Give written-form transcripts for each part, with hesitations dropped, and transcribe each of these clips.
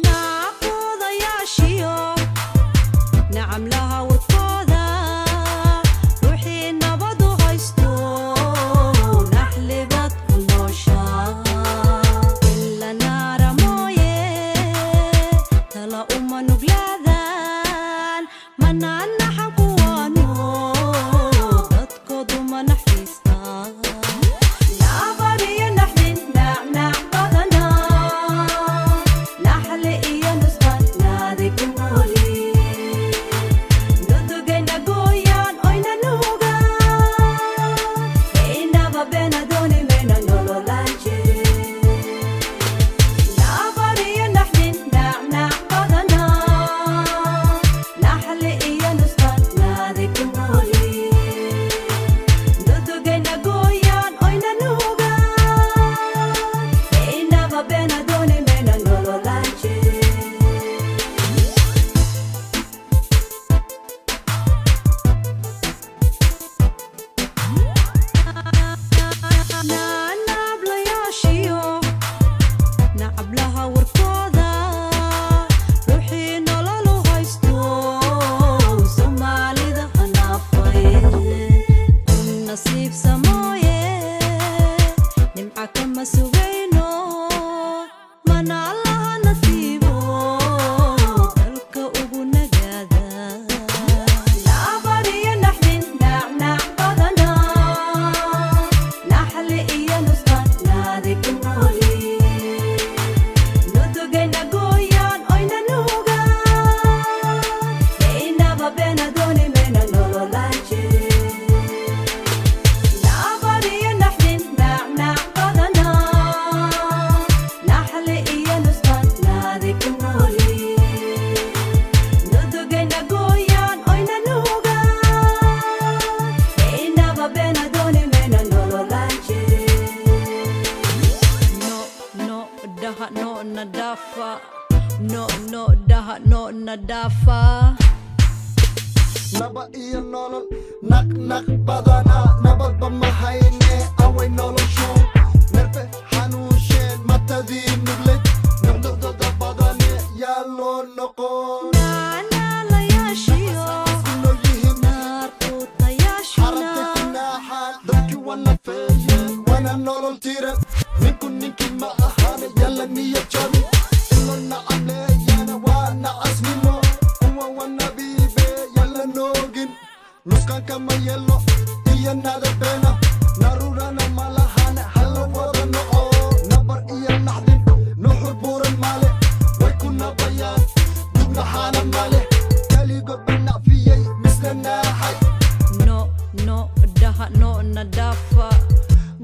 Nacquudayaashiyo nacamlaha warkooda, ruuxii nabadu haysto, naxlibaad ku nooshaa ila naara mooye, tala uma nuglaadaan, manaanaxan kuwaano dadkoodu ma naxariistaan. Nabariyo naxdin nacnac badanaa, naxli iyo nusqan naadi ku nooli, nudugayna gooyaan oyna nuugaan, inaba beenadooni mayna nololaan jirin. Nabariyo naxdin nacnac badanaa, naxli iyo nusqan naadi ku nooli, nudugayna gooyaan oyna nuugaan, inaba beenadooni mayna nololaan jirin. Naanablayaashiyo nacablaha warkooda, ruuxii nololu haysto, Soomaalida hanaafay ku nasiibsa mooye, nimca kama sugayno, mana Allaha nasiibo dalka ugu nagaada. Nabariyo naxdin nacnac badanaa, naxli iyo nusqan naadi ku nooli, nudugayna gooyaan oyna nuugaan, inaba beenadooni mayna nololaan jirin. Nabariyo naxdin nacnac badanaa, naxli iyo nusqan naadi ku nooli, nudugayna gooyaan oyna nuugaan, inaba beenadooni mayna nololaan jirin. No no daha no nadafa, no no daha no nadafa. Naba iyo nolol naq naq badanaa, nabadba ma hayne, away noloshu, nerfe xanuunsheen, matadii nugleyd, nuxnuxdada badane, yaa loo noqon? Naanaalayaashiyo Ku nool yihiin naarquutayaashuna xarabtay ku naaxaan, dadkii wana feeyeen, wana nolol tiran, ninku ninkii ma ahaane, yalla niya jabi ilo nacableeyana waa nacasnimo, kuwa wanabiibe yalla noogin, nusqanka ma yeelno iyo nadabeena, narurana malahane, hala wada noco. Nabar iyo naxdin nuxur buuran male, way ku nabayaan, dugnaxaana male, kaligood ba nacfiyey misna naaxay. No no daha no nadafa.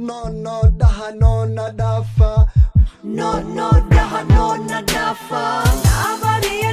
No no daha no nadafa. No no daha no nadafa. Nabariyo